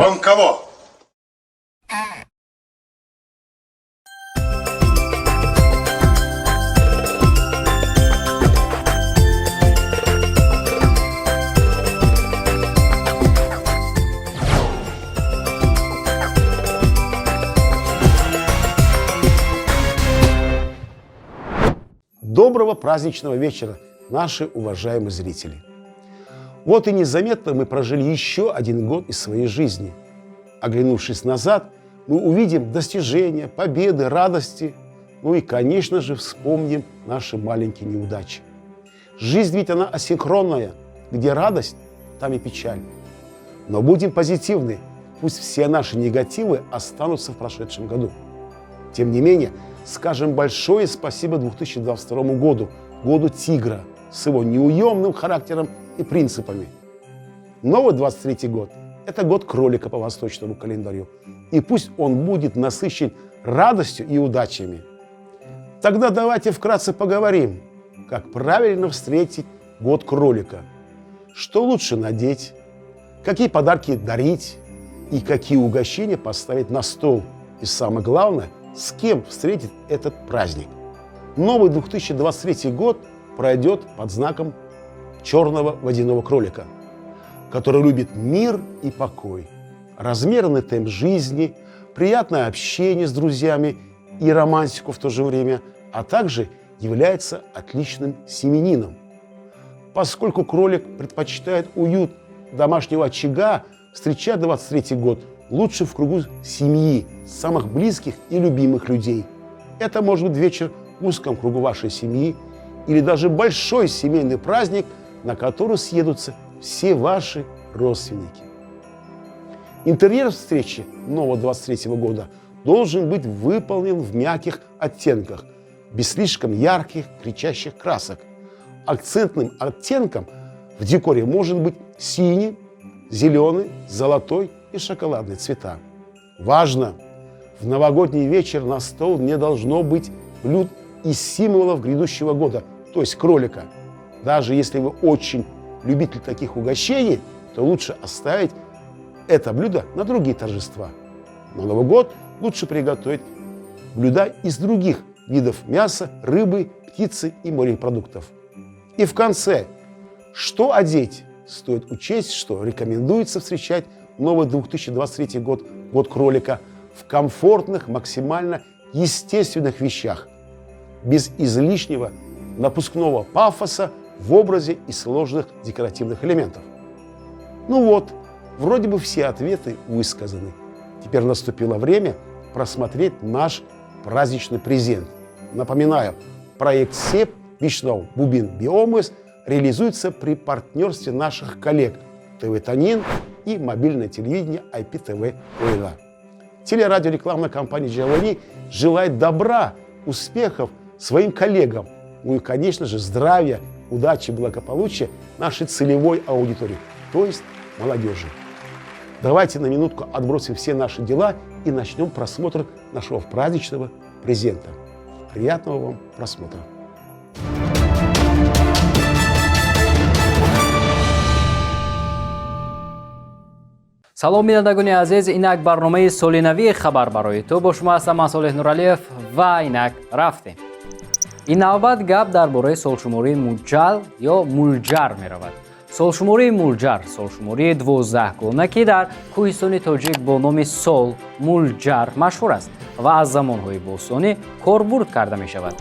Вам кого? Доброго праздничного вечера, наши уважаемые зрители! Вот и незаметно мы прожили еще один год из своей жизни. Оглянувшись назад, мы увидим достижения, победы, радости, ну и, конечно же, вспомним наши маленькие неудачи. Жизнь ведь она асинхронная, где радость, там и печаль. Но будем позитивны, пусть все наши негативы останутся в прошедшем году. Тем не менее, скажем большое спасибо 2022 году, году тигра, с его неуемным характером и принципами. Новый 23 год – это год кролика по восточному календарю. И пусть он будет насыщен радостью и удачами. Тогда давайте вкратце поговорим, как правильно встретить год кролика. Что лучше надеть, какие подарки дарить и какие угощения поставить на стол. И самое главное, с кем встретить этот праздник. Новый 2023 год пройдет под знаком черного водяного кролика, который любит мир и покой, размеренный темп жизни, приятное общение с друзьями и романтику в то же время, а также является отличным семенином. Поскольку кролик предпочитает уют домашнего очага, встречать 23 год лучше в кругу семьи, самых близких и любимых людей. Это может быть вечер в узком кругу вашей семьи или даже большой семейный праздник, на который съедутся все ваши родственники. Интерьер встречи нового 23 года должен быть выполнен в мягких оттенках, без слишком ярких, кричащих красок. Акцентным оттенком в декоре может быть синий, зеленый, золотой и шоколадный цвета. Важно! В новогодний вечер на стол не должно быть блюд из символов грядущего года, то есть кролика. Даже если вы очень любитель таких угощений, то лучше оставить это блюдо на другие торжества. На Новый год лучше приготовить блюда из других видов мяса, рыбы, птицы и морепродуктов. И в конце, что одеть? Стоит учесть, что рекомендуется встречать новый 2023 год, год кролика, в комфортных, максимально естественных вещах, без излишнего напускного пафоса в образе и сложных декоративных элементов. Ну вот, вроде бы все ответы высказаны. Теперь наступило время просмотреть наш праздничный презент. Напоминаю, проект СЕП Вишнау Бубин Биомыс реализуется при партнерстве наших коллег ТВ Танин и мобильное телевидение IPTV ОЛА. Телерадиорекламная компания Джавани желает добра, успехов своим коллегам, ну и, конечно же, здравия, удачи, благополучия нашей целевой аудитории, то есть молодежи. Давайте на минутку отбросим все наши дела и начнем просмотр нашего праздничного презента. Приятного вам просмотра. Салом, бинандагони азиз, инак барномаи солинавии «Хабар барои ту». Бо шумо ҳастам ман, Солеҳ Нуралиев, ва инак рафтем. Ин навбат гап дар бораи солшумории муҷҷал ё мулҷар меравад. Солшумории мулҷар — солшумории 12-гона, ки дар кӯҳистони тоҷик бо номи сол мулҷар машҳур аст ва аз замонҳои бостонӣ корбурд карда мешавад.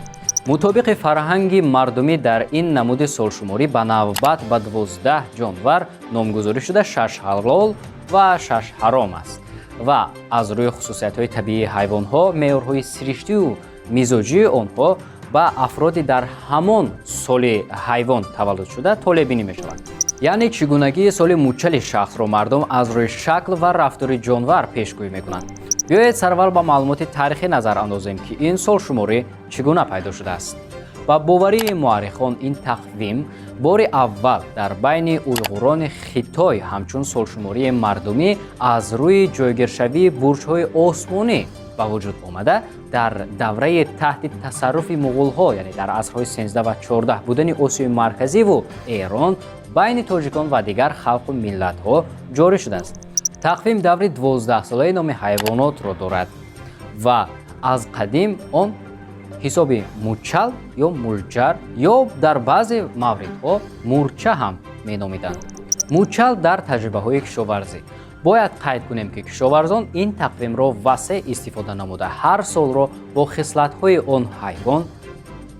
Мутобиқи фарҳанги мардумӣ, дар ин намуди солшуморӣ ба навбат ба 12 ҷонвар номгузорӣ шуда, шаш ҳалол ва шаш ҳаром аст ва аз рӯи хусусиятҳои табиии ҳайвонҳо, меъёрҳои сириштию мизоҷии онҳо ба афроди дар ҳамон соли ҳайвон таваллудшуда толебинӣ мешаванд. Яъне чӣ гунагии соли мучали шахсро мардум аз рӯи шакл ва рафтори ҷонвар пешгӯӣ мекунанд. Биёед, сарвал ба маълумоти таърихӣ назар андозем, ки ин солшуморӣ чӣ гуна пайдо шудааст. Ба боварии муаррихон, ин тақвим бори аввал дар байни уйғурони Хитой ҳамчун солшумории мардумӣ аз рӯи ҷойгиршавии бурҷҳои осмонӣ ба вуҷуд омада, дар давраи таҳти тасарруфи муғулҳо, яъне дар асрҳои 13 ва 14 будани Осиёи Марказиву Эрон, байни тоҷикон ва дигар халқу миллатҳо ҷорӣ шудааст. Тақвим даври 12-солаи номи ҳайвонотро дорад ва аз қадим он ҳисоби мучал ё мулҷар ё дар баъзе мавридҳо мурча ҳам меномиданд. Мучал дар таҷрибаҳои кишоварзӣ. Бояд қайд кунем, ки кишоварзон ин тақвимро васеъ истифода намуда, ҳар солро бо хислатҳои он ҳайвон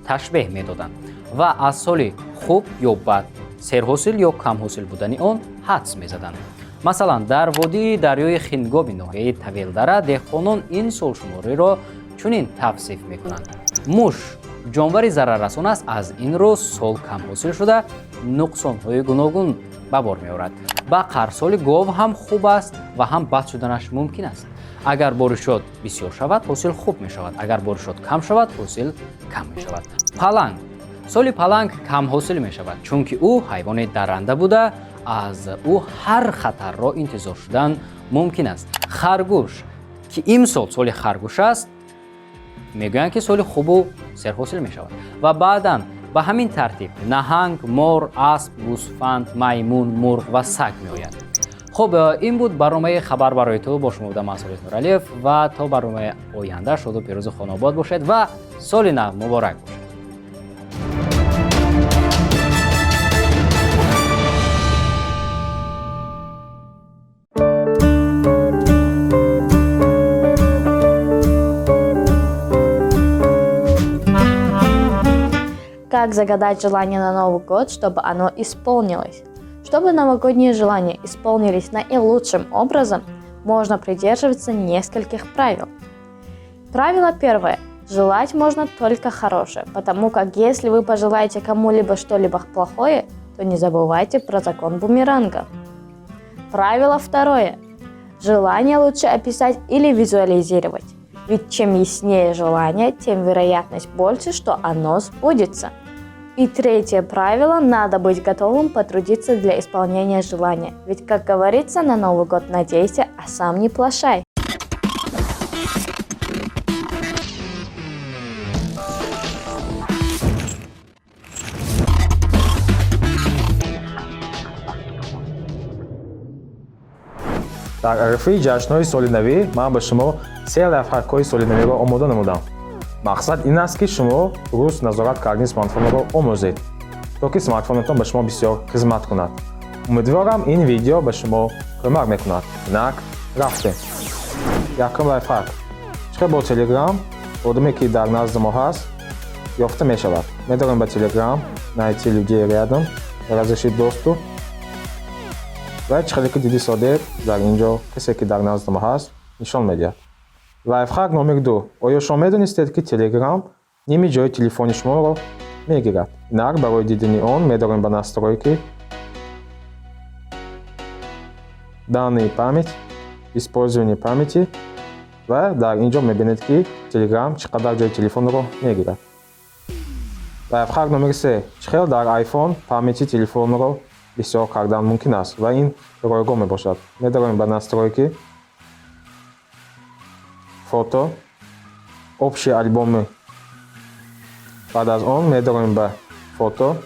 ташбеҳ медоданд ва аз соли хуб ё бад, серҳосил ё камҳосил будани он ҳадс мезаданд. Масалан, дар водии дарёи Хингоби ноҳияи Тавелдара деҳқонон ин солшумориро чунин тавсиф мекунанд: муш ҷонвари зараррасон аст, аз ин рӯ сол камҳосил шуда, нуқсонҳои гуногун ба бор меорад. Бақар соли гов ҳам хуб аст ва ҳам бад шуданаш мумкин аст. Агар боришот бисёр шавад, ҳосил хуб мешавад, агар боришот кам шавад, ҳосил кам мешавад. Паланг: соли паланг камҳосил мешавад, чунки ӯ ҳайвони дарранда буда, аз ӯ ҳар хатарро интизор шудан мумкин аст. Харгӯш, ки имсол соли харгӯш аст, мегӯянд, ки соли хубу серҳосил мешавад. Ва баъдан ба ҳамин тартиб наҳанг, мор, асп, гӯсфанд, маймун, мурғ ва саг меояд. Хуб, ин буд барномаи «Хабар барои ту». Бо шумо будам ман, Солиҳ Нуралиев, ва то барномаи оянда шоду пирӯзу хонаобод бошед ва соли нав муборак бошед. Как загадать желание на Новый год, чтобы оно исполнилось? Чтобы новогодние желания исполнились наилучшим образом, можно придерживаться нескольких правил. Правило первое. Желать можно только хорошее, потому как если вы пожелаете кому-либо что-либо плохое, то не забывайте про закон бумеранга. Правило второе. Желание лучше описать или визуализировать. Ведь чем яснее желание, тем вероятность больше, что оно сбудется. И третье правило – надо быть готовым потрудиться для исполнения желания. Ведь, как говорится, на Новый год надейся, а сам не плошай. Дар арафаи ҷашнҳои соли навӣ ман ба шумо се лайфхакҳои соли навиро омода намудам. Мақсад ин аст, ки шумо дуруст назорат кардани смартфонро омӯзед, то ки смартфонатон ба шумо бисёр хизмат кунад. Умедворам, ин видео ба шумо кӯмак мекунад. Инак, рафтем. Якум лайфхак: чӣ хел бо Телеграм одаме, ки дар назди мо ҳаст, ёфта мешавад. Медорем ба Телеграм, «Найти людей рядом», «Разрешить доступ», ва чӣ хеле ки диди содед, дар ин ҷо касе, ки дар назди мо ҳаст, нишон медиҳад. Лайфхак номер ду: оё шумо медонистед, ки Телеграм ними ҷои телефони шуморо мегирад? Инак, барои дидани он медорем ба «Настройки», «Данные», «Память», «Использование памяти», ва дар ин ҷо мебинед, ки Телеграм чӣ қадар ҷои телефонро мегирад. Лайфхак номер се: чӣ хел дар Айфон памяти телефонро бисёр кардан мумкин аст, ва ин ройгон мебошад. Медорем ба «Настройки», «Фото», «Общие альбомы», баъд аз он медорем ба «Фото»,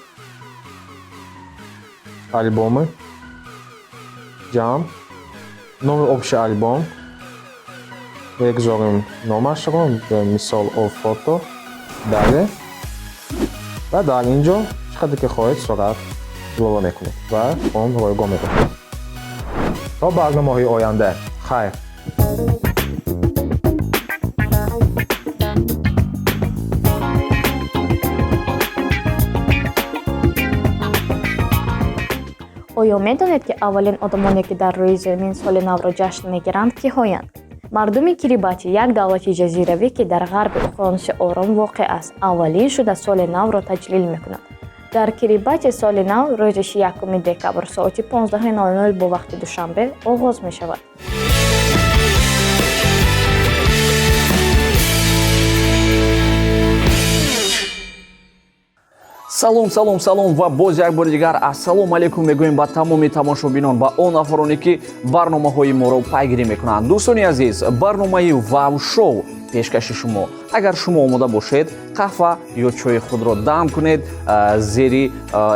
«Альбомы», «Ҷамъ», «Новый общий альбом», мегузорем номашро, мисол, о фото, «Далее», ва дар ин ҷо чӣ қадр ки хоҳед сурат илова мекунед ва он ройгон мебошад. То барномаҳои оянда хайр. Оё медонед, ки аввалин одамоне, ки дар рӯи замин соли навро ҷашн мегиранд, киҳоянд? Мардуми Кирибати, як давлати ҷазиравӣ, ки дар ғарби уқёнуси Ором воқеъ аст, аввалин шуда соли навро таҷлил мекунад. Дар Кирибати соли нав рӯзи 1 декабр соати 15:00 бо вақти Душанбе оғоз мешавад. Салом, салом, салом ва боз як бори дигар ассалому алайкум мегӯем ба тамоми тамошобинон, ба он нафароне, ки барномаҳои моро пайгирӣ мекунанд. Дӯстони азиз, барномаи «Вау шоу» пешкаши шумо. Агар шумо омода бошед, қаҳва ё чойи худро дам кунед, зери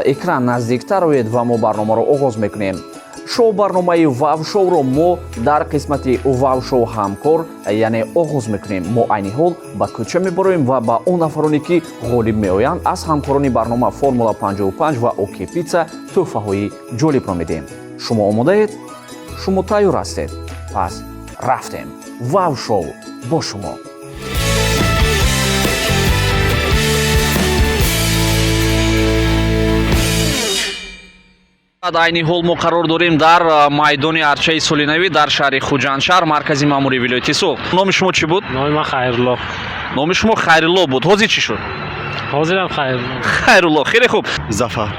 экран наздиктар оед ва мо барномаро оғоз мекунем. Шоу барномаи Вав Шоуро мо дар қисмати Вав Шоу ҳамкор, яъне оғоз мекунем. Мо айни ҳол ба кӯча мебароем ва ба он нафароне, ки ғолиб меоянд, аз ҳамкорони барнома Формула 55 ва Окей Питса тӯҳфаҳои ҷолибро медиҳем. Шумо омодаед? Шумо тайёр ҳастед? Пас рафтем! Вав Шоу бо шумо. Айни ҳол мо қарор дорем дар майдони арчаи солинавӣ дар шаҳри Хуҷандшаҳр, маркази маъмурии вилояти Суғд. Номи шумо чӣ буд? Номи ман Хайрулло. Номи шумо Хайрулло буд. Ҳозир чӣ шуд? Ҳозирам Хайрулло. Хайрулло, хеле хуб. Зафар.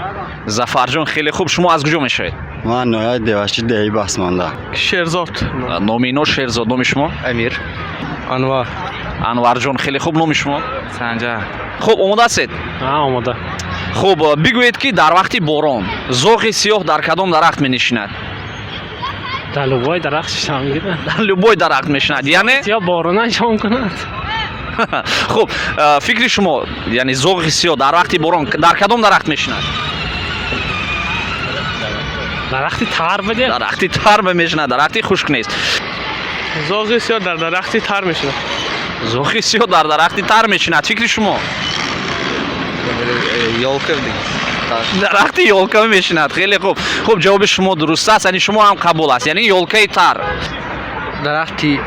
Зафарҷон, хеле хуб. Шумо аз куҷо мешавед? Ман ноҳияи Деваштӣ, деҳаи Басмонда. Шерзод. Номи ино Шерзод. Номи шумо? Амир. Анвар. Анварҷон, хеле хуб. Номи шумо? Санҷар. Хуб, омода ҳастед? Омода. Хуб, бигӯед, ки дар вақти борон зоғи сиёҳ дар кадом дарахт менишинад? Дар любой дарахт шишта мегирад. Дар любой дарахт мешинад, яъне? Сиёҳ борона шом кунад. Хуб, фикри шумо, яъне зоғи сиёҳ дар вақти борон дар кадом дарахт мешинад? Дарахти тар буде. Дарахти тар мешинад, дарахти хушк нест. Зоғи сиёҳ дар дарахти тар мешинад. Зоғи сиёҳ дар дарахти тар мешинад. Фикри шумо? Ёлка. Дарахти ёлка мешинад. Хеле хуб. Хуб, ҷавоби шумо дуруст аст, яъне шумо ҳам қабул аст, яъне ёлкаи тар. Дарахти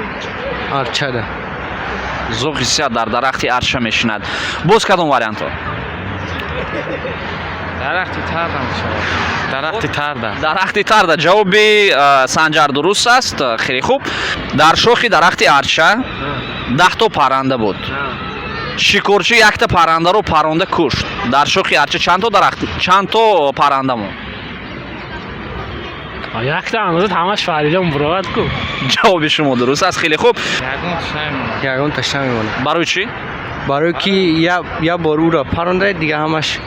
арчада. Зоғи сиёҳ дар дарахти арча мешинад. Боз кадом вариантҳо? Дарахти тарда мешавад. Дарахти тарда. Дарахти тарда. Ҷавоби Санҷар дуруст аст. Хеле хуб. Дар шохи дарахти арча 10 то парранда буд. Шикорчӣ якта паррандаро парронда кушт. Дар шохи арча чандто дарахт, чандто парранда монд? Якта андоза ҳамаш фаридон буровад ку. Ҷавоби шумо дуруст аст. Хеле хуб. Ягон таш намемонад. Барои чӣ? Барои ки як бор ӯро паронда, дига ҳамаш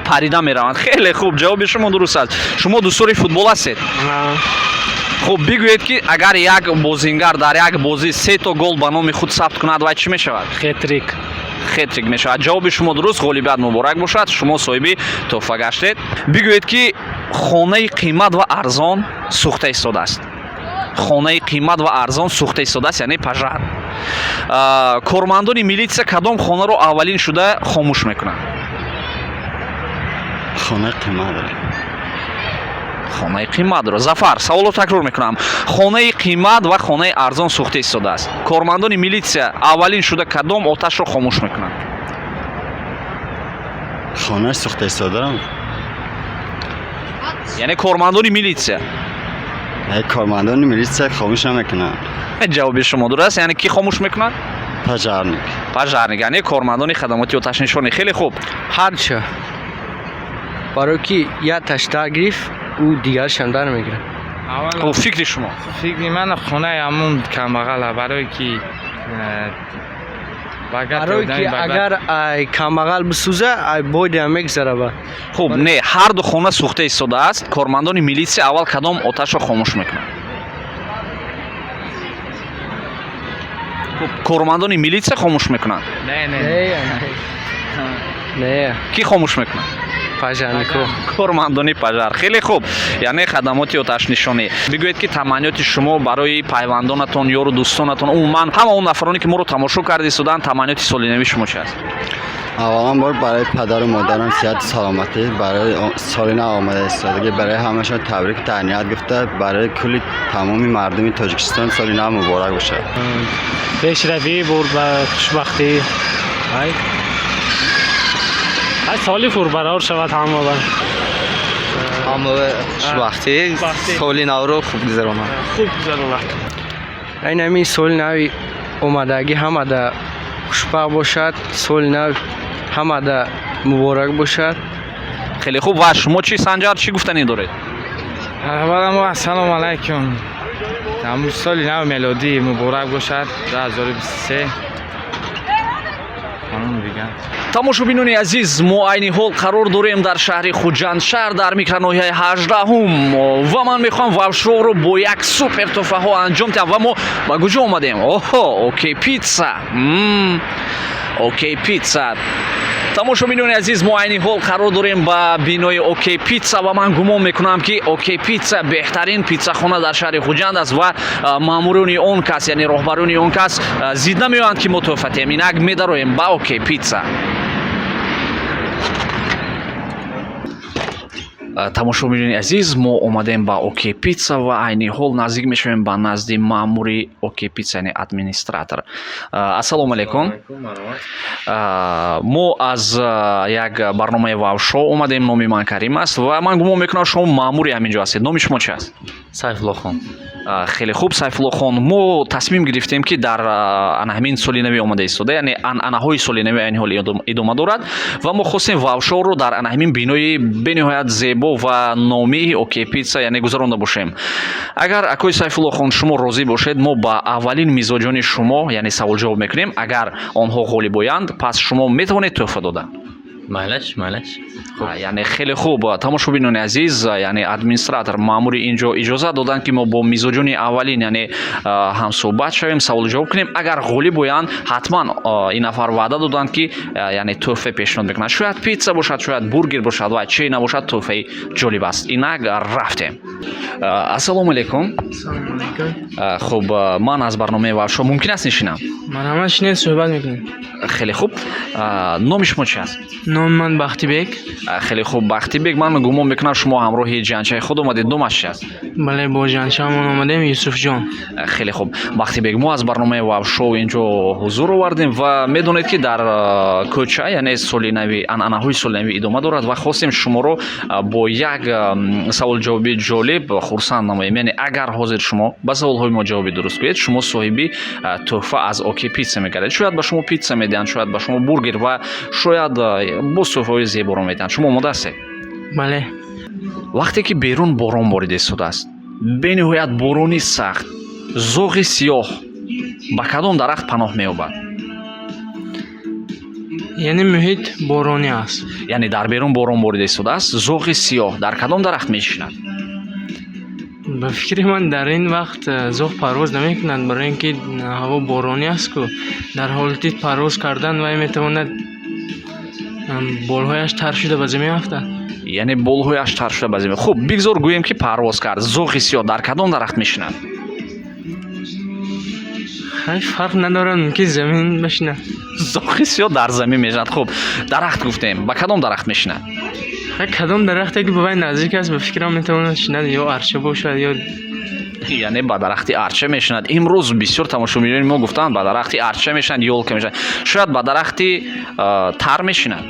парида мераванд. Хеле хуб, ҷавоби шумо дуруст аст. Шумо дӯстдори футбол ҳастед? Хуб, бигӯед, ки агар як бозингар дар як бозӣ се то гол ба номи худ сабт кунад, вай чӣ мешавад? Хетрик. Хетрик мешавад. Ҷавоби шумо дуруст. Ғолибият муборак бошад, шумо соҳиби тӯҳфа гаштед. Бигӯед, ки хонаи қимат ва арзон сӯхта истодааст. Хонаи қимат ва арзон сӯхта истодааст, яъне пожар. Кормандони милитсия кадом хонаро аввалин шуда хомӯш мекунанд? Хонаи қиматро. Хонаи қиматро. Зафар, саволро такрор мекунам. Хонаи қимат ва хонаи арзон сӯхта истодааст. Кормандони милитсия аввалин шуда кадом оташро хомӯш мекунанд? Хонаи сӯхта истодарам. Яъне кормандони милитсия. Кормандони милитсия хомӯш намекунанд. Ҷавоби шумо дуруст аст. Яъне кӣ хомӯш мекунад? Пожарник. Пожарник, яъне кормандони хадамоти оташнишонӣ. Хеле хуб. Ҳарча. Барои ки якташ дар гирифт, ӯ дигарашам дар мегирад. Хуб, фикри шумо? Фикри ман, хонаи ҳамун камбағала, барое ки барое ки агар ай камбағал бисӯза, ай бойдиам мегзара ба. Хуб, не, ҳар ду хона сӯхта истодааст. Кормандони милитсия аввал кадом оташро хомӯш мекунанд? Хуб, кормандони милитсия хомӯш мекунанд? Не, не. Не. Кӣ хомӯш мекунад? Пожарнико. Кормандони пожар. Хеле хуб, яъне хадамоти оташнишонӣ. Бигӯед, ки таманниёти шумо барои пайвандонатон, ёру дӯстонатон, умуман ҳама он нафароне, ки моро тамошо карда истодаанд, таманниёти соли нави шумо чи аст? Аввалан бор барои падару модарам сиҳату саломатӣ, барои соли нав омада истодагӣ барои ҳамашон табрик таҳният гуфта, барои кулли тамоми мардуми Тоҷикистон соли нав муборак бошад. Пешравӣ, бурба, хушбахтӣ. Ай ай, соли пурбарор шавад ҳама. Ҳама хушбахтӣ, соли навро хуб гузаронад. Хуб гузаронад. Айн ҳамин соли нави омадагӣ ҳамада хушбахт бошад, соли нав ҳамада муборак бошад. Хеле хуб. Ва шумо чӣ, Санҷар, чӣ гуфтанӣ доред? Аввалан ассалому алайкум. Ҳамун соли нав мелодӣ муборак бошад, 2023. Тамом дигар. Тамошобинони азиз, мо айни ҳол қарор дорем дар шаҳри Хуҷандшаҳр, дар микроноҳияи 18-ум, ва ман мехоҳам вавшоуро бо як супер тӯҳфаҳо анҷом диҳам. Ва мо ба куҷо омадем? Оҳо, Окей Питса. Окей Питса. Тамошобинони азиз, мо айни ҳол қарор дорем ба бинои Окей Питса ва ман гумон мекунам, ки Окей Питса беҳтарин питсахона дар шаҳри Хуҷанд аст ва маъмурони он кас, яъне роҳбарони он кас, зид намеоянд, ки мо тӯҳфа диҳем. Инак медароем ба Окей Питса. Тамошобинони азиз, мо омадем ба Окей Питса ва айни ҳол наздик мешавем ба назди маъмури Окей Питса, яъне администратор. Ассалому алайкум. Мо аз як барномаи Вав Шоу омадем. Номи ман Карим аст ва ман гумон мекунам, шумо маъмури ҳамин ҷо ҳастед. Номи шумо чи аст? Сайфуллохон. Хеле хуб, Сайфуллохон. Мо тасмим гирифтем, ки дар ана ҳамин соли нави омада истода, яъне анъанаҳои соли нави айни ҳол идома дорад ва мо хостем Вав Шоуро дар ана ҳамин бинои бениҳоят зебо ва номии Окей Питса, яъне, гузаронда бошем. Агар, акои Сайфуллохон, шумо розӣ бошед, мо ба аввалин мизоҷони шумо, яъне, саволҷавоб мекунем. Агар онҳо ғолиб оянд, пас шумо метавонед тӯҳфа дода. Майлаш, майлаш. Яъне хеле хуб. Тамошобинони азиз, яъне администратор, маъмури ин ҷо иҷозат доданд, ки мо бо мизоҷони аввалин, яъне, ҳамсӯҳбат шавем, саволу ҷавоб кунем. Агар ғолиб оянд, ҳатман ин нафар ваъда доданд, ки яъне тӯҳфа пешниҳод мекунанд. Шояд питса бошад, шояд бургер бошад ва че набошад, тӯҳфаи ҷолиб аст. Инак рафтем. Ассалому алайкум. Хуб, ман аз барномаи Вав Шоу. Мумкин аст нишинам? Марҳамат, шинед, суҳбат мекунем. Хеле хуб. Номи шумо чи аст? Номи ман Бахтибек. Хеле хуб, Бахтибек. Ман гумон мекунам, шумо ҳамроҳи ҷанчаи худ омадед. Номаш чи аст? Бале, бо ҷанчаамон омадем, Юсуфҷон. Хеле хуб, Бахтибек. Мо аз барномаи Вав Шоу инҷо ҳузур овардем ва медонед, ки дар кӯча, яъне, соли нави, анъанаҳои соли нави идома дорад ва хостем шуморо бо як саволҷавоби ҷолиб хурсанд намоем. Яъне агар ҳозир шумо ба саволҳои мо ҷавоби дуруст гӯед, шумо соҳиби тӯҳфа аз Окей Питса мегардед. Шояд ба шумо питса медиҳанд, шояд ба шумо бургер ва шояд боз тӯҳфаҳои зеборо медиҳанд. Шумо омода ҳастед? Бале. Вақте ки берун борон борида истодааст, бениҳоят борони сахт, зоғи сиёҳ ба кадом дарахт паноҳ меёбад? Яъне муҳит боронӣ аст? Яъне дар берун борон борида истодааст, зоғи сиёҳ дар кадом дарахт мешинад? Ба фикри ман, дар ин вақт зоғ парвоз намекунад, барои ин ки ҳаво боронӣ аст ку. Дар ҳолати парвоз кардан вай метавонад болҳояш тар шуда ба замин афтад. Яъне болҳояш тар шуда ба замин. Хуб, бигзор гӯем, ки парвоз кард. Зоғи сиёҳ дар кадом дарахт мешинад? Хай, фарқ надорад, мумкин замин башинад. Зоғи сиёҳ дар замин мешинад. Хуб, дарахт гуфтем, ба кадом дарахт мешинад? Хай, кадом дарахте ки ба вай наздик аст, ба фикрам, метавонад шинад, ё арча бошад, ё Яъне ба дарахти арча мешинад. Имрӯз бисёр тамошобинони мо гуфтанд, ба дарахти арча мешинад, ёлка мешинад. Шояд ба дарахти тар мешинад.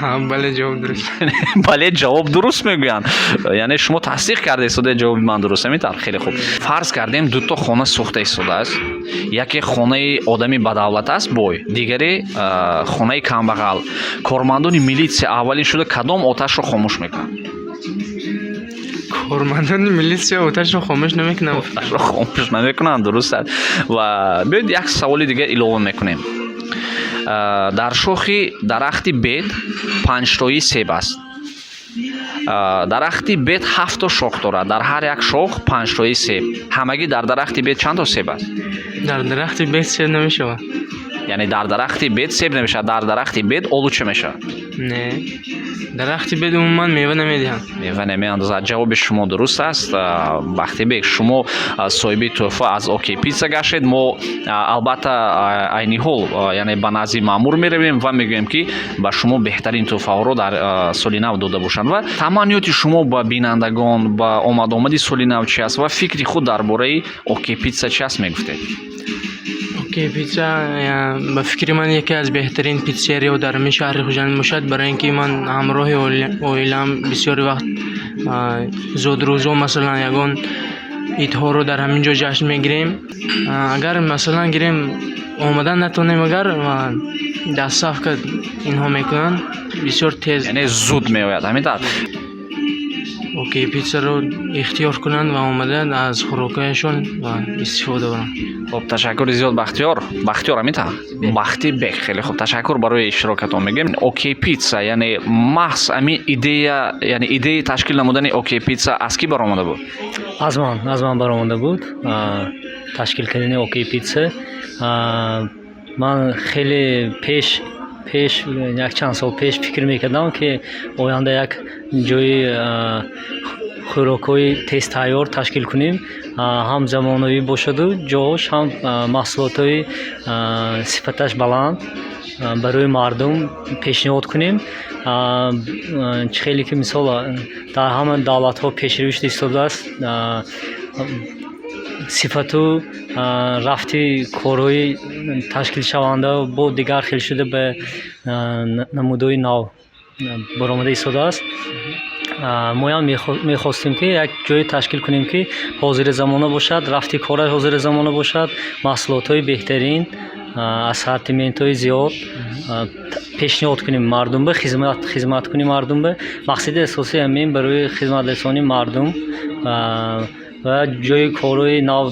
Бале, ҷавоб дуруст. Бале, ҷавоб дуруст мегӯянд. Яъне шумо тасдиқ карда истода, ҷавоби ман дуруст, ҳамин тавр? Хеле хуб. Фарз кардем, дуто хона сӯхта истодааст. Яке хонаи одами бадавлат аст, бой, дигаре хонаи камбағал. Кормандони милитсия аввалин шуда кадом оташро хомӯш мекунанд? Кормандони милитсия оташро хомӯш намекунанд. Оташро хомӯш намекунанд, дуруст аст. Ва биёед, як саволи дигар илова мекунем. Дар шохи дарахти бед панҷтои себ аст. Дарахти бед ҳафто шох дорад, дар ҳар як шох панҷтои себ. Ҳамагӣ дар дарахти бед чандто себ аст? Дар дарахти бед себ намешавад. Яъне дар дарахти бед себ намешавад? Дар дарахти бед олуча мешавад? Не, дарахти бед умуман мева намедиҳад. Мева намеандозад. Ҷавоби шумо дуруст аст, Бахтибек. Шумо соҳиби тӯҳфа аз Окей Питса гаштед. Мо албатта айни ҳол, яъне, ба назди маъмур меравем ва мегӯем, ки ба шумо беҳтарин тӯҳфаҳоро дар соли нав дода бошанд. Ва таманниёти шумо ба бинандагон ба омадомади соли нав чи аст ва фикри худ дар бораи Окей Питса чи аст, мегуфтед? Окей Питса, ба фикри ман, яке аз беҳтарин питсерио дар ҳамин шаҳри Хуҷанд мебошад, барои ин ки ман ҳамроҳи оилаам бисёри вақт зодрӯзо, масалан, ягон идҳоро дар ҳамин ҷо ҷашн мегирем. Агар, масалан, гирем, омадан натавонем, агар доставка инҳо мекунанд бисёр тез. Яъне зуд меояд, ҳамин тавр? Окей Питсаро ихтиёр кунанд ва омада аз хӯрокҳояшон истифода баранд. Хуб, ташаккури зиёд, Бахтиёр. Бахтиёр, ҳамин тавр? Бахтибек. Хеле хуб, ташаккур барои иштирокатон мегӯем. Окей Питса, яъне маҳз ҳамин идея, яъне идеяи ташкил намудани Окей Питса аз кӣ баромада буд? Аз ман баромада буд ташкил кардани Окей Питса. Ман хеле пеш Пеш, якчанд сол пеш фикр мекардам, ки оянда як ҷои хӯрокҳои тезтайёр ташкил кунем, ҳам замонавӣ бошаду ҷош, ҳам маҳсулотҳои сифаташ баланд барои мардум пешниҳод кунем. Чӣ хеле ки, мисол, дар ҳама давлатҳо пешравӣ шуда истодааст, сифату рафти корҳои ташкилшаванда бо дигар хел шуда, ба намудҳои нав баромада истодааст. Моям мехостем, ки як ҷое ташкил кунем, ки ҳозиразамона бошад, рафти кораш ҳозиразамона бошад, маҳсулотҳои беҳтарин, ассортиментҳои зиёд пешниҳод кунем мардум ба, хизмат кунем мардум ба. Мақсади асосӣ ҳамин, барои хизматрасонии мардум ва ҷои корҳои нав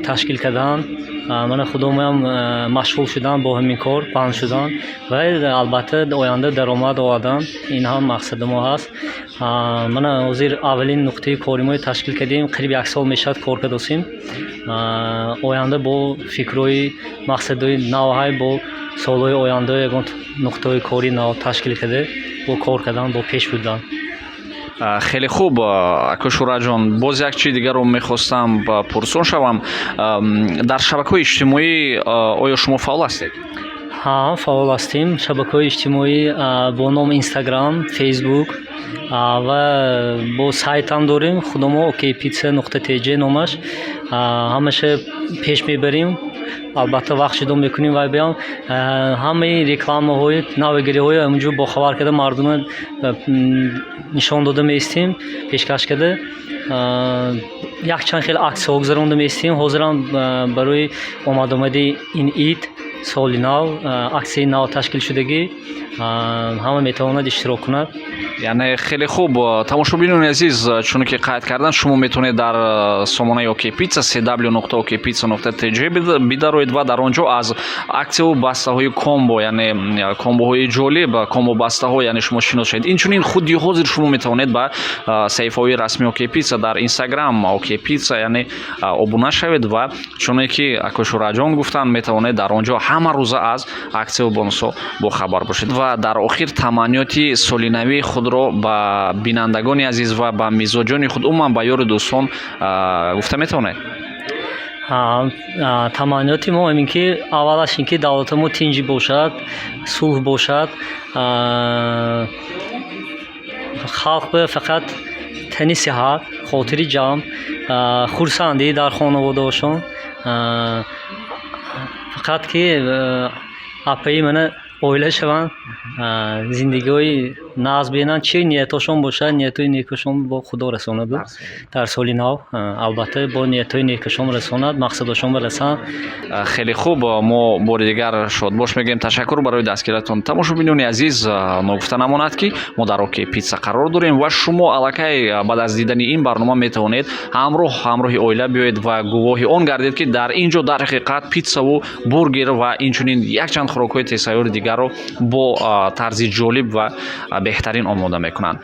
ташкил кардан. Мана, худомоям машғул шудан бо ҳамин кор, банд шудан ва албатта оянда даромад овардан, ин ҳам мақсади мо ҳаст. Мана, ҳозир аввалин нуқтаи кори мо ташкил кардем, қариб як сол мешавад кор кардосем. Оянда бо фикрҳои мақсадҳои навҳай, бо солҳои оянда ягон нуқтаҳои кори нав ташкил карда, бо кор кардан, бо пеш бурдан. Хеле хуб, ака Шӯҳратҷон. Боз як чизи дигарро мехостам пурсон шавам: дар шабакаҳои иҷтимоӣ оё шумо фаъол ҳастед? Ҳа, фаъол ҳастем. Шабакаҳои иҷтимоӣ бо номи Инстаграм, Фейсбук ва бо сайтам дорем худамо, okpizza.tj номаш. Ҳамаша пеш мебарем, албатта вақт ҷудо мекунем вай биям ҳамаи рекламаҳои навигириҳои ҳаминҷо бохабар карда, мардума нишон дода меистем, пешкаш карда. Якчанд хел аксияҳо гузаронда меистем. Ҳозирам барои омадомади ин ид, соли нав, аксияи нав ташкил шудагӣ, ҳама метавонад иштирок кунад. Яъне хеле хуб. Тамошобинони азиз, чуне ки қайд кардан, шумо метавонед дар сомонаи Окей Питса, cw.okpizza.tj бидароед ва дар он ҷо аз аксияву бастаҳои комбо, яъне комбоҳои ҷолиб, комбо бастаҳо, яъне шумо шинос шавед. Инчунин худи ҳозир шумо метавонед ба саҳифаҳои расмии Окей Питса дар Инстаграм, Окей Питса, яъне обуна шавед ва чуне ки ака Шӯҳратҷон гуфтанд, метавонед дар он ҷо ҳама рӯза аз аксияву бонусҳо бохабар бошед. Ва дар охир таманниёти солинавии худро ба бинандагони азиз ва ба мизоҷони худ, умуман ба ёру дӯстон гуфта метавонед? Таманниёти мо ин ки, аввалаш ин ки давлати мо тинҷӣ бошад, сулҳ бошад, халқ ба фақат тани сиҳат, хотири ҷамъ, хурсандӣ дар хонаводаошон, фақат ки апаи мана оила шаванд, зиндагиҳои нағз бинанд, чӣ ниятошон бошад, ниятҳои некашон бо Худо расонаду дар соли нав, албатта, бо ниятҳои некашон расонад, мақсадошон расанд. Хеле хуб, мо бори дигар шодбош мегӯем, ташаккур барои дастгиратон. Тамошобинони азиз, ногуфта намонад, ки мо дар Окей Питса қарор дорем ва шумо аллакай баъд аз дидани ин барнома метавонед ҳамроҳи оила биёед ва гувоҳи он гардед, ки дар ин ҷо дар ҳақиқат питсаву бургер ва инчунин якчанд хӯрокҳои тезтайёри дигарро бо тарзи ҷолиб ва беҳтарин омода мекунанд.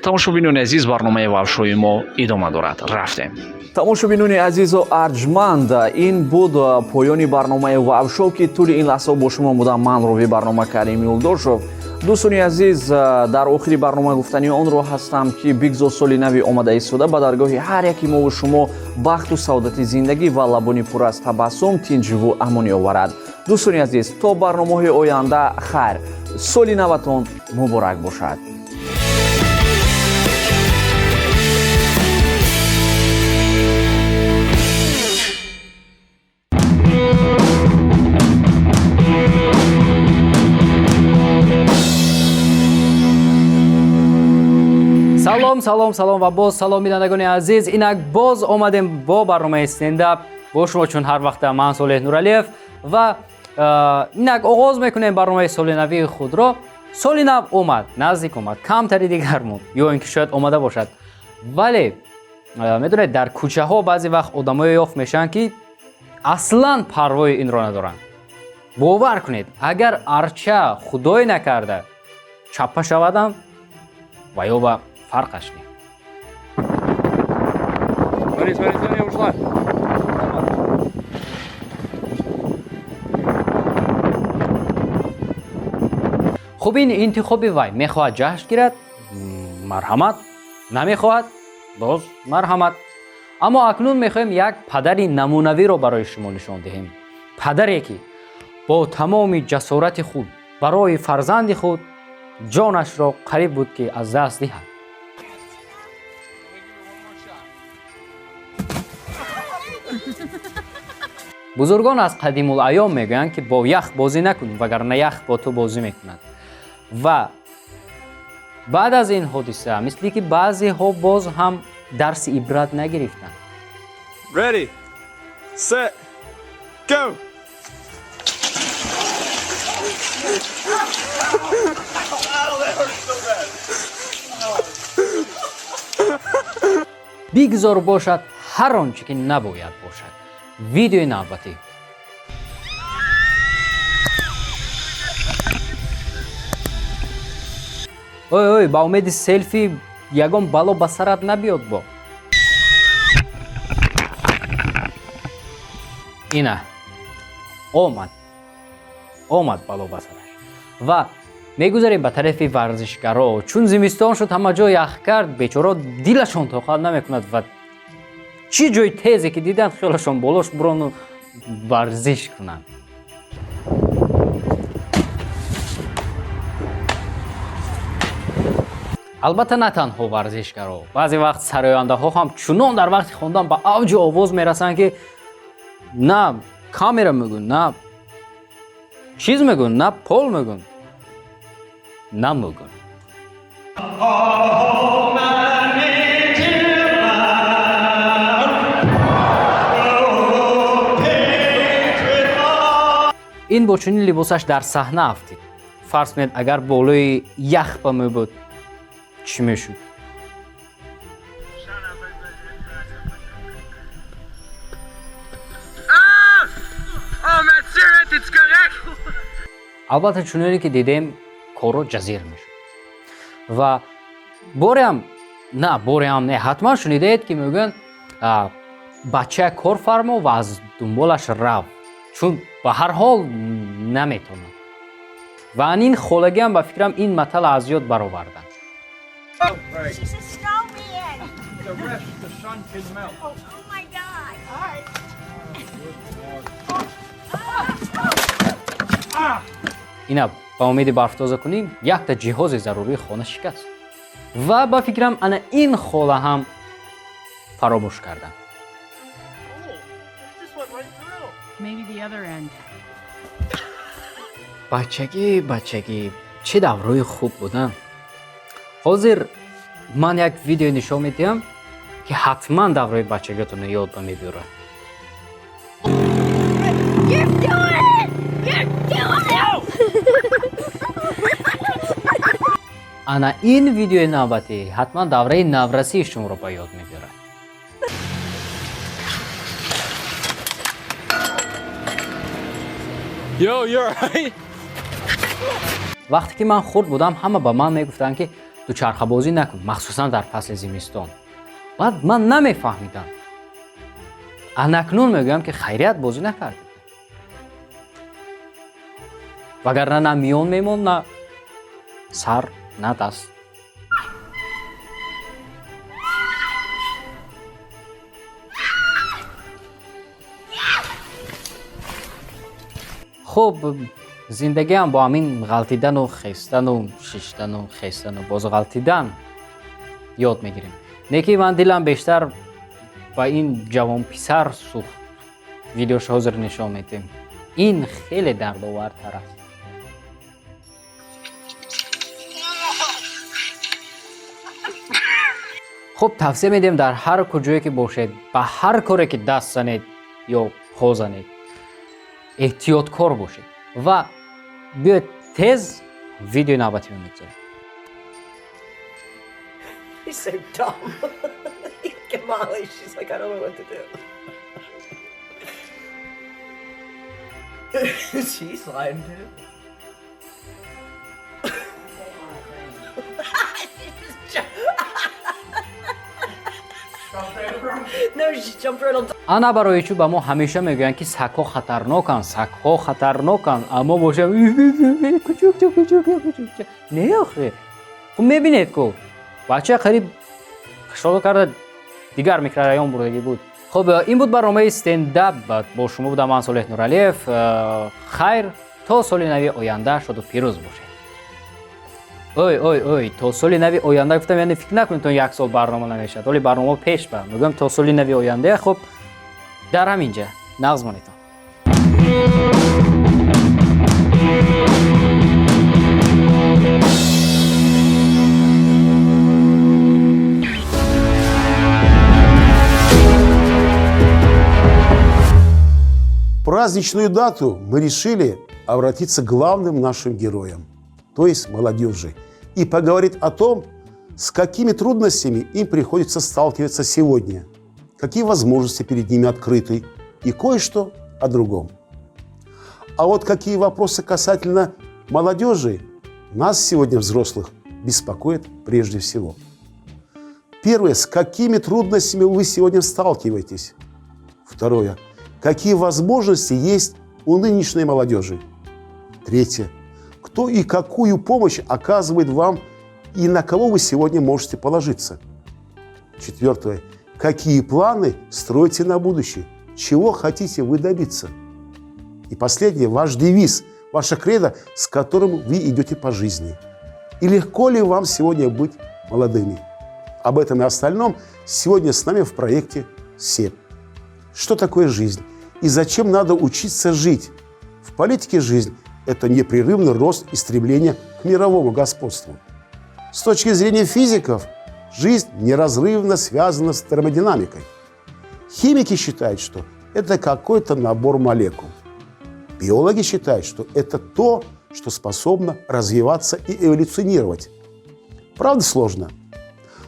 Тамошобинони азиз, барномаи Вау Шоуи мо идома дорад, рафтем. Тамошобинони азизу арҷманд, ин буд поёни барномаи Вау Шоу, ки тӯли ин лаҳзаҳо бо шумо будам ман, ровии барнома Карим Юлдошев. Дӯстони азиз, дар охири барнома гуфтани онро ҳастам, ки бигзор соли нави омада истода ба даргоҳи ҳар яки мову шумо бахту саодати зиндагӣ ва лабони пур аз табассум, тинҷиву амонӣ оварад. Дӯстони азиз, то барномаҳои оянда хайр, соли наватон муборак бошад. Салом, салом, салом ва боз салом, бинандагони азиз. Инак боз омадем бо барномаи стендап. Бо шумо чун ҳар вақта ман, Солеҳ Нуралиев, ва инак оғоз мекунем барномаи соли навии худро. Соли нав омад, наздик омад, камтари дигар монд ё ин ки шояд омада бошад. Вале медонед, дар кӯчаҳо баъзе вақт одамое ёфт мешаванд, ки аслан парвои инро надоранд. Бовар кунед, агар арча худое накарда чаппа шавадам ва ё ба фарқаш не. Смотри, смотри, смотри, ушла. Хуб, ин интихоби вай. Мехоҳад ҷашн гирад, марҳамат, намехоҳад, боз марҳамат. Аммо акнун мехоҳем як падари намунавиро барои шумо нишон диҳем. Падаре ки бо тамоми ҷасорати худ барои фарзанди худ ҷонашро қариб буд ки аз даст диҳад. Бузургон аз қадимулайём мегӯянд ки бо ях бозӣ накун, вагарна ях бо ту бозӣ мекунад. Ва баъд аз ин ҳодиса мисли ки баъзеҳо боз ҳам дарси ибрат нагирифтанд. Ready, set, go! Бигзор бошад ҳар он чӣ ки набояд бошад. Видеои навбатӣ. Ой, ой, ба умеди селфи ягон бало ба сарат набиёд бо. Ина омад, омад бало ба сараш. Ва мегузарем ба тарафи варзишгаро. Чун зимистон шуд, ҳама ҷо ях кард, бечоро дилашон тоқат намекунад ва чӣ ҷои тезе ки диданд, хиёлашон болош бурону варзиш кунанд. Албатта на танҳо варзишгаро, баъзе вақт сарояндаҳо ҳам чунон дар вақти хондан ба авҷи овоз мерасанд ки на камера мегӯн, на чиз мегӯн, на пол мегӯн, на мегӯн. Ин бо чунин либосаш дар саҳна афтид. Фарз кунед, агар болои ях ба мебуд, чӣ мешуд? Албатта чуноне ки дидем, корро ҷазир мешуд. Ва бореам на, бореам не, ҳатман шунидаед ки мегӯянд, бача кор фармо ва аз дунболаш рав, чун ба ҳар ҳол наметонад. Ва ин холагиам ба фикрам ин матала аз ёд бароварданд. She's a snowman. The rest the sun can melt. Oh, my God. All right. Ина ба умеди барфтоза кунем, якта ҷиҳози зарурии хона шикаст. Ва ба фикрам ана ин хола ҳам фаромӯш кардам. Maybe the other end. Бачагӣ, бачагӣ, чӣ даврои хуб будам. Ҳозир ман як видео нишон медиҳам ки ҳатман даврои бачагиатонро ёд ба мебиёрад. You're doing it! You're doing it! Ана ин видеои навбатӣ ҳатман давраи наврасии шуморо ба ёд мебиёрад. Yo, you're right. Вақте ки ман хурд будам, ҳама ба ман мегуфтанд ки дучархабозӣ накун, махсусан дар фасли зимистон. Баъд ман намефаҳмидам. Анакнун мегӯям ки хайрият бозӣ накардем. Вагарна на миён мемонд, на сар, на даст. Хуб, зиндагиам бо ҳамин ғалтидану хестану шиштану хестану боз ғалтидан ёд мегирем. Не ки ман дилам бештар ба ин ҷавонписар сӯхт. Видеош ҳозир нишон медиҳем. Ин хеле дардовартар аст. Хуб, тавсия медиҳем дар ҳар куҷое ки бошед, ба ҳар коре ки даст занед ё по занед, эҳтиёткор бошед. Ва биёед тез видеои навбатиро мегузорем. He's so dumb. Molly, she's like, I don't know what to do. She's lying too. She just No, she jumped right on top. Ана барои чӣ ба мо ҳамеша мегӯянд, ки сагҳо хатарноканд, сагҳо хатарноканд, аммо бошам кучукча, кучукча, кучукча. Не, охе, хуб мебинед, ку бача қариб хишоло карда дигар микрорайон бурдагӣ буд. Хуб, ин буд барномаи стендап. Бо шумо будам ман, Солеҳ Нуралиев. Хайр, то соли нави оянда шоду пирӯз бошед. Ой, ой, ой, то соли нави оянда гуфтам, яъне фикр накунед, то як сол барнома намешавад. Оли барнома пеш ба мегӯям, то соли нави оянда. Хуб, дар ҳамин ҷа нағз монедон. Праздничную дату мы решили обратиться к главным нашим героям, то есть молодежи, и поговорить о том, с какими трудностями им приходится сталкиваться сегодня, какие возможности перед ними открыты и кое-что о другом. А вот какие вопросы касательно молодежи нас сегодня, взрослых, беспокоят прежде всего. Первое, с какими трудностями вы сегодня сталкиваетесь? Второе, какие возможности есть у нынешней молодежи? Третье, кто и какую помощь оказывает вам и на кого вы сегодня можете положиться? Четвертое, какие планы строите на будущее? Чего хотите вы добиться? И последнее, ваш девиз, ваша кредо, с которым вы идете по жизни. И легко ли вам сегодня быть молодыми? Об этом и остальном сегодня с нами в проекте СЕП. Что такое жизнь? И зачем надо учиться жить? В политике жизнь – это непрерывный рост и стремление к мировому господству. С точки зрения физиков, жизнь неразрывно связана с термодинамикой. Химики считают, что это какой-то набор молекул. Биологи считают, что это то, что способно развиваться и эволюционировать. Правда, сложно?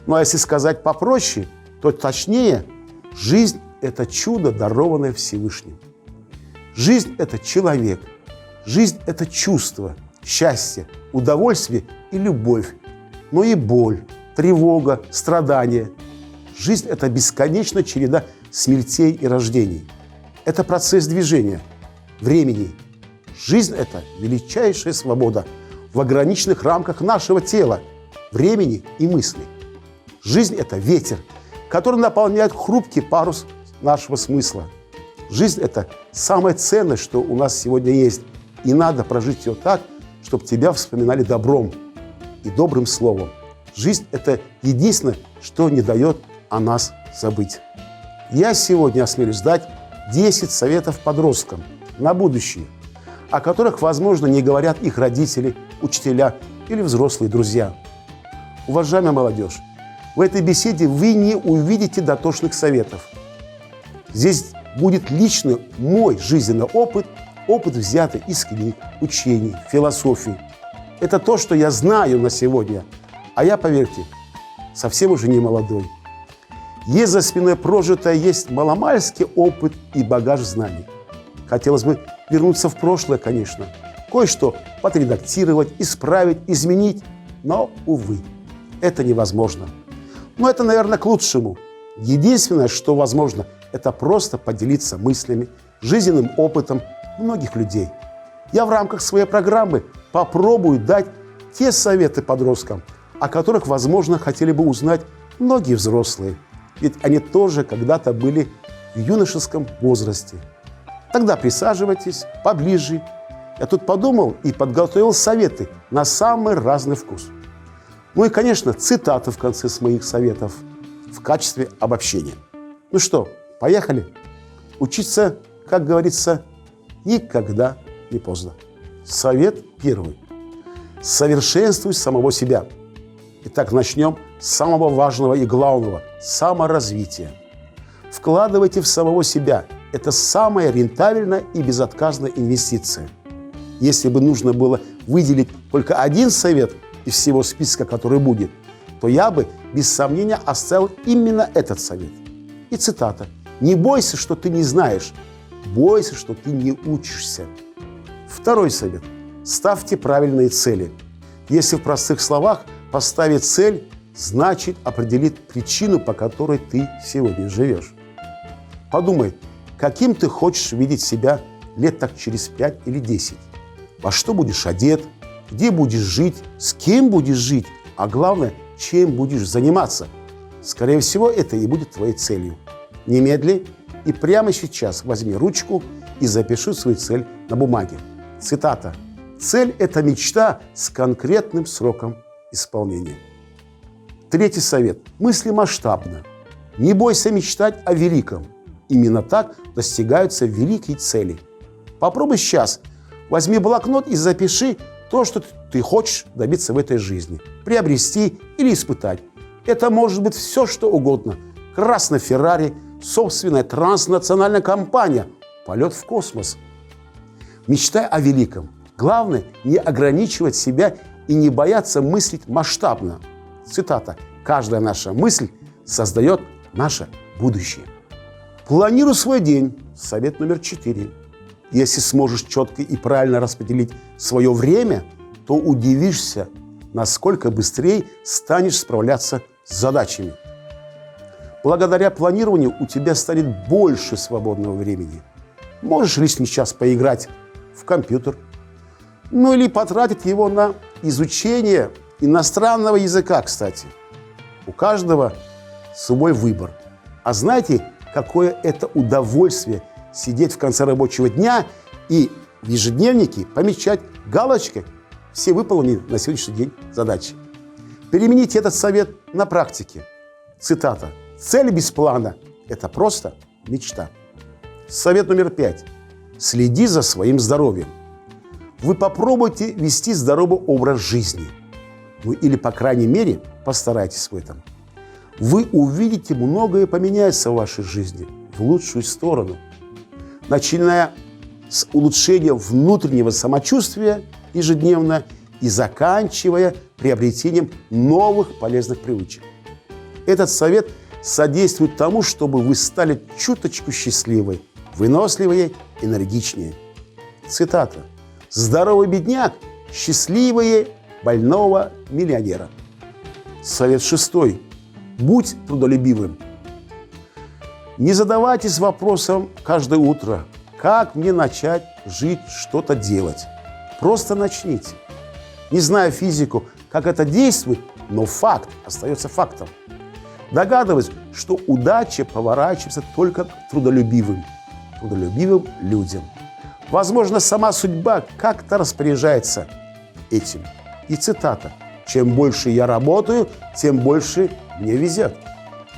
Ну а если сказать попроще, то точнее, жизнь – это чудо, дарованное Всевышним. Жизнь – это человек. Жизнь – это чувство, счастье, удовольствие и любовь, но и боль, тревога, страдания. Жизнь – это бесконечная череда смертей и рождений. Это процесс движения, времени. Жизнь – это величайшая свобода в ограниченных рамках нашего тела, времени и мысли. Жизнь – это ветер, который наполняет хрупкий парус нашего смысла. Жизнь – это самое ценное, что у нас сегодня есть. И надо прожить ее так, чтобы тебя вспоминали добром и добрым словом. Жизнь – это единственное, что не дает о нас забыть. Я сегодня осмелюсь дать 10 советов подросткам на будущее, о которых, возможно, не говорят их родители, учителя или взрослые друзья. Уважаемая молодежь, в этой беседе вы не увидите дотошных советов. Здесь будет лично мой жизненный опыт, опыт, взятый из книг, учений, философии. Это то, что я знаю на сегодня. А я, поверьте, совсем уже не молодой. Есть за спиной прожитое, есть маломальский опыт и багаж знаний. Хотелось бы вернуться в прошлое, конечно. Кое-что подредактировать, исправить, изменить. Но, увы, это невозможно. Но это, наверное, к лучшему. Единственное, что возможно, это просто поделиться мыслями, жизненным опытом многих людей. Я в рамках своей программы попробую дать те советы подросткам, о которых, возможно, хотели бы узнать многие взрослые. Ведь они тоже когда-то были в юношеском возрасте. Тогда присаживайтесь поближе. Я тут подумал и подготовил советы на самый разный вкус. Ну и, конечно, цитаты в конце с моих советов в качестве обобщения. Ну что, поехали? Учиться, как говорится, никогда не поздно. Совет первый. Совершенствуй самого себя. Итак, начнем с самого важного и главного – саморазвития. Вкладывайте в самого себя. Это самая рентабельная и безотказная инвестиция. Если бы нужно было выделить только один совет из всего списка, который будет, то я бы, без сомнения, оставил именно этот совет. И цитата. «Не бойся, что ты не знаешь, бойся, что ты не учишься». Второй совет. Ставьте правильные цели. Если в простых словах поставить цель, значит определить причину, по которой ты сегодня живешь. Подумай, каким ты хочешь видеть себя лет так через 5 или 10. Во что будешь одет, где будешь жить, с кем будешь жить, а главное, чем будешь заниматься. Скорее всего, это и будет твоей целью. Немедли и прямо сейчас возьми ручку и запиши свою цель на бумаге. Цитата. «Цель – это мечта с конкретным сроком исполнения». Третий совет. Мысли масштабно. Не бойся мечтать о великом. Именно так достигаются великие цели. Попробуй сейчас. Возьми блокнот и запиши то, что ты хочешь добиться в этой жизни, приобрести или испытать. Это может быть все, что угодно. Красный Феррари, собственная транснациональная компания, полет в космос. Мечтай о великом. Главное, не ограничивать себя и не бояться мыслить масштабно. Цитата. «Каждая наша мысль создает наше будущее». Планируй свой день. Совет номер 4. Если сможешь четко и правильно распределить свое время, то удивишься, насколько быстрее станешь справляться с задачами. Благодаря планированию у тебя станет больше свободного времени. Можешь лишний час поиграть в компьютер, ну или потратить его на изучение иностранного языка, кстати. У каждого свой выбор. А знаете, какое это удовольствие сидеть в конце рабочего дня и в ежедневнике помечать галочкой все выполненные на сегодняшний день задачи. Примените этот совет на практике. Цитата. «Цель без плана – это просто мечта». Совет номер 5. Следи за своим здоровьем. Вы попробуйте вести здоровый образ жизни. Ну или, по крайней мере, постарайтесь в этом. Вы увидите, многое поменяется в вашей жизни в лучшую сторону. Начиная с улучшения внутреннего самочувствия ежедневно и заканчивая приобретением новых полезных привычек. Этот совет содействует тому, чтобы вы стали чуточку счастливой, выносливее, энергичнее. Цитата. «Здоровый бедняк счастливее больного миллионера». Совет 6. Будь трудолюбивым. Не задавайтесь вопросом каждое утро, как мне начать жить, что-то делать. Просто начните. Не зная физику, как это действует, но факт остается фактом. Догадываюсь, что удача поворачивается только к трудолюбивым людям. Возможно, сама судьба как-то распоряжается этим. И цитата. «Чем больше я работаю, тем больше мне везет».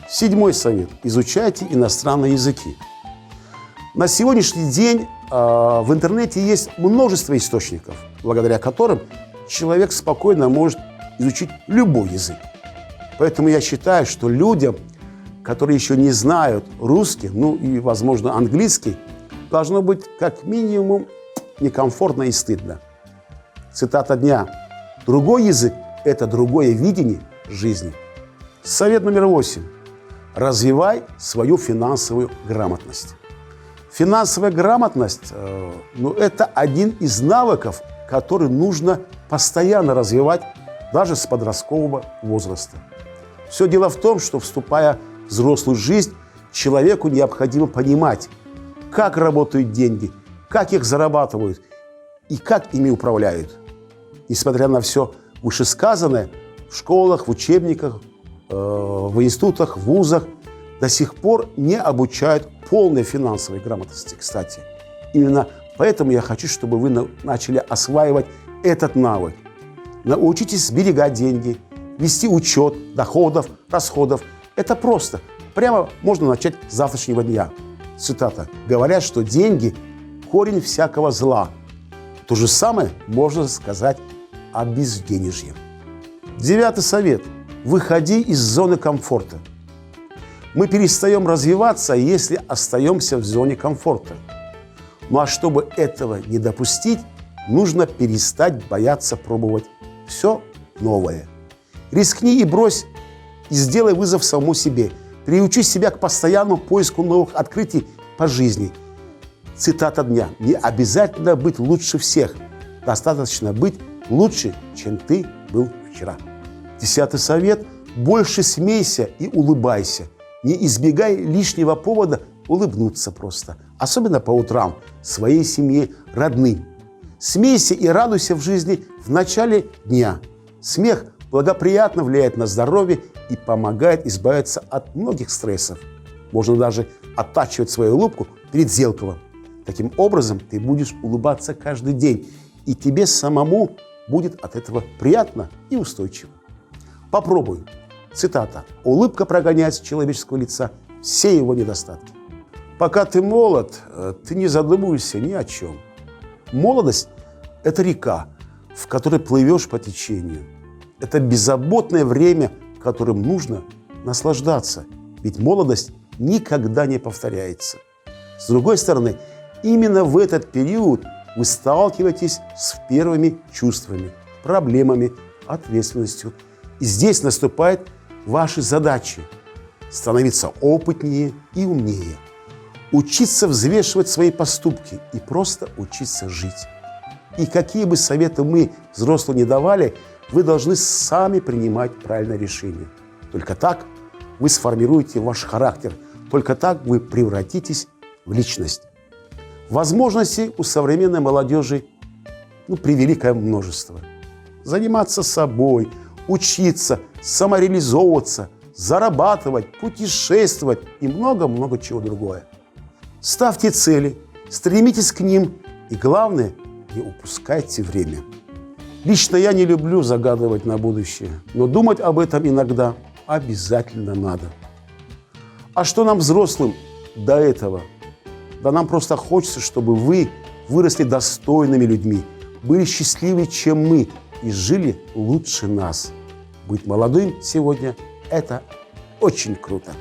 Седьмой совет. Изучайте иностранные языки. На сегодняшний день в интернете есть множество источников, благодаря которым человек спокойно может изучить любой язык. Поэтому я считаю, что людям, которые еще не знают русский, ну и, возможно, английский, должно быть как минимум некомфортно и стыдно. Цитата дня. «Другой язык – это другое видение жизни». Совет номер 8. Развивай свою финансовую грамотность. Финансовая грамотность это один из навыков, который нужно постоянно развивать даже с подросткового возраста. Все дело в том, что, вступая в взрослую жизнь, человеку необходимо понимать, как работают деньги, как их зарабатывают и как ими управляют. Несмотря на все вышесказанное, в школах, в учебниках, в институтах, в вузах до сих пор не обучают полной финансовой грамотности, кстати. Именно поэтому я хочу, чтобы вы начали осваивать этот навык. Научитесь сберегать деньги, вести учет доходов, расходов. Это просто. Прямо можно начать с завтрашнего дня. Цитата. «Говорят, что деньги – корень всякого зла». То же самое можно сказать о безденежье. Девятый совет. Выходи из зоны комфорта. Мы перестаем развиваться, если остаемся в зоне комфорта. Ну а чтобы этого не допустить, нужно перестать бояться пробовать все новое. Рискни и брось, и сделай вызов самому себе. Приучи себя к постоянному поиску новых открытий по жизни. Цитата дня. «Не обязательно быть лучше всех. Достаточно быть лучше, чем ты был вчера». Десятый совет. Больше смейся и улыбайся. Не избегай лишнего повода улыбнуться просто, особенно по утрам, своей семье, родным. Смейся и радуйся в жизни в начале дня. Смех благоприятно влияет на здоровье и помогает избавиться от многих стрессов. Можно даже оттачивать свою улыбку перед зеркалом. Таким образом, ты будешь улыбаться каждый день, и тебе самому будет от этого приятно и устойчиво. Попробуй. Цитата. «Улыбка прогоняет с человеческого лица все его недостатки». Пока ты молод, ты не задумываешься ни о чем. Молодость – это река, в которой плывешь по течению. Это беззаботное время, которым нужно наслаждаться. Ведь молодость никогда не повторяется. С другой стороны, именно в этот период вы сталкиваетесь с первыми чувствами, проблемами, ответственностью. И здесь наступают ваши задачи – становиться опытнее и умнее, учиться взвешивать свои поступки и просто учиться жить. И какие бы советы мы, взрослые, не давали, вы должны сами принимать правильное решение. Только так вы сформируете ваш характер, только так вы превратитесь в личность. Возможностей у современной молодежи превеликое множество. Заниматься собой, учиться, самореализовываться, зарабатывать, путешествовать и много-много чего другое. Ставьте цели, стремитесь к ним и, главное, не упускайте время. Лично я не люблю загадывать на будущее, но думать об этом иногда обязательно надо. А что нам, взрослым, до этого? Да нам просто хочется, чтобы вы выросли достойными людьми, были счастливее, чем мы, и жили лучше нас. Быть молодым сегодня – это очень круто.